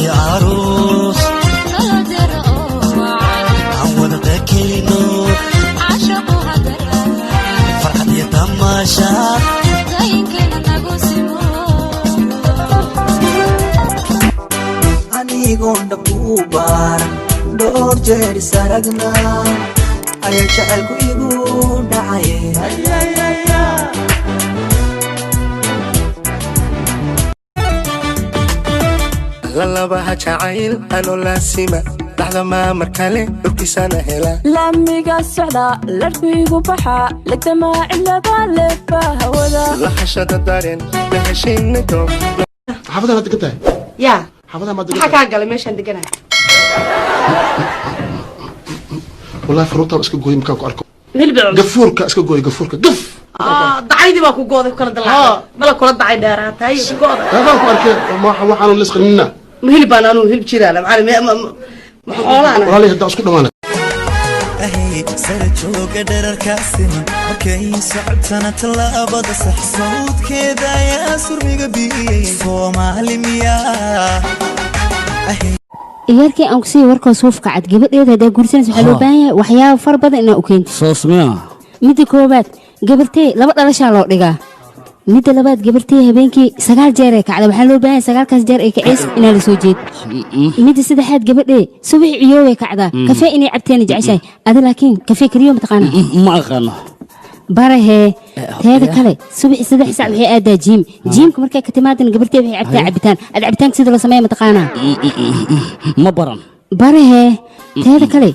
Iyo aroos aan wada dakelino, farxad iyo tamaashaad. Anigoon dhab u baaran, dhowr jeer is aragnaa, ayaa jacaylku igu dhacay. Lalabaha jacayl anoo laasima dhaxda maamar kale dhulkiisana hela. Laamiga socda, larku igu baxa, legdamaa cilada leeba hawada. Lahashada dareen la heshayna goob. Xaafadaha maad degan tahay? Yaa? Xaafadaha maad degan Maxaa tahay? kaa galay meeshaan deganahay? Wallahi faruurtaa iska gooy markaan ku arko. Hilib culus. Gafuurka iska gooy, gafuurka gaf. Ah, dacaydii baa ku gooday, ku kala dalaacday, mala kula dacay dheeraatay ku gooday. Taabaan ku arkeen, waxaanu lisqaninaa. Ma hilib baan anuu? Hilib jiraala macallin, ma xoolaan? Walaalihi haddaan isku dhamaana. Sara jooga dherarkaa siman, markay socotana tallaabada sax, sawdkeeda ayaa surmiga biyey. Soomaali miyaa? Iyaarkii aan kusiiya warkoo suufka cad, gabadheeda haddaa guursanaysa, waxaa loo baahan yahay waxyaabo fara badan inaa u keento. Soos miya? Midda koowaad, gabartee laba dhalashaa loo dhigaa. Midda labaad, gabartee habeenkii 9 jeer ay kacda, waxaa loo baahan yahay 9kaas jeer ay kaceys inaa la soo jeed. Midda saddexaad, gabadhee subaxii ciyooway kacdaa, kafee inay cabteena jeceshahay adi, laakiin kafee kariyo mataqaana? Ma aqaano. Barahee. Teeda kale, subaxii 3 saac waxay aadaa gym. Gymka markay ka timaadana, gabartee waxay cabtaa cabitaan. Ad cabitaanka sida loo sameeya mataqaanaa? Ma baran. Barahee. Teeda kale,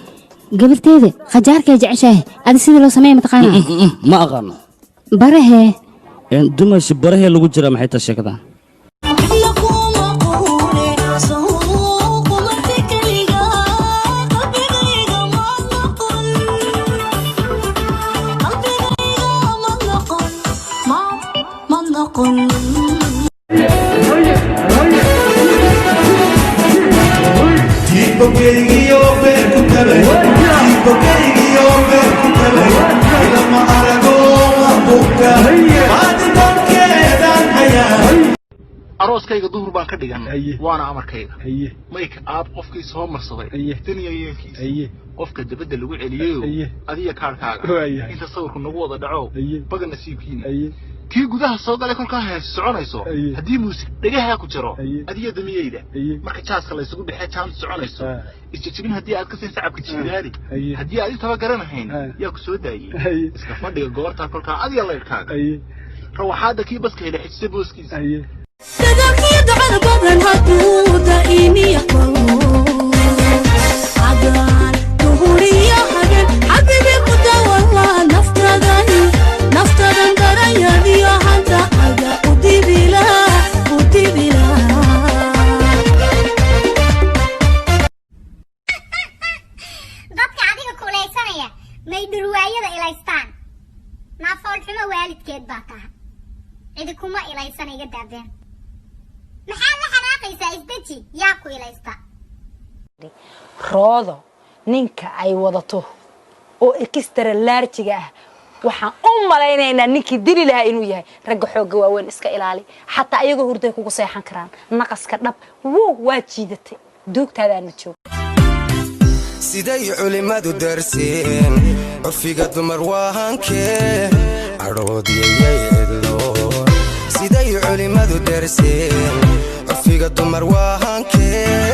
gabarteeda khajaarkay jeceshahay, adi sida loo sameeya mataqaanaa? Ma aqaano. Barahee. Dumashi, barahee lagu jira, maxay tahay sheekadan? Arooskayga duhur baan ka dhigan, waana amarkayga. Mayka aab qofkii soo marsaday daniya yeelkiisa, qofka dabadda lagu celiyeyo, adiga kaarkaaga inta sawirku nagu wada dhaco, baga nasiibkiina kii gudaha soo galay kolkaa heesi soconayso, haddii muusig dhegahaa ku jiro, adiga damiyeyda marka jaaska laysugu dhexee jaantu soconayso, isjejebin haddii aad ka siin sacabka jiidaali, haddii aad intaba garanahayn yaa ku soo daayey, iska fadhiga goortaa kolkaa adiga laydhkaaga rawaxaadda kii baska hela xijisa booskiisa. Dadaalkiyo ducada badan hadduu daa'imiya qabo, cadaan duhuriyo habeen xabibi ku dawala, naftadan naftadan daranyadiyo hanta aga u dibila u dibila. Dadka adiga kulaysanaya may dhurwaayada ilaystaan? Naafoolxumo waalidkeed baa tahay, cidi kuma ilaysana, iga daabeen. Maxaad la xanaaqaysaa? Isdeji, yaa ku ilaysta? Roodo, ninka ay wadato oo extra large-ga ah, waxaan u malaynaynaa ninkii dili lahaa inuu yahay. Ragga xoogga waaweyn iska ilaali, xataa ayagoo hurday kugu seexan karaan. Naqaska dhab wow, waa jiidatay duugtaadaana joog. Siday culimmadu darseen, curfiga dumar waa hankee cadhoodiyayay cidlo. Siday culimmadu darseen, curfiga dumar waa hankee.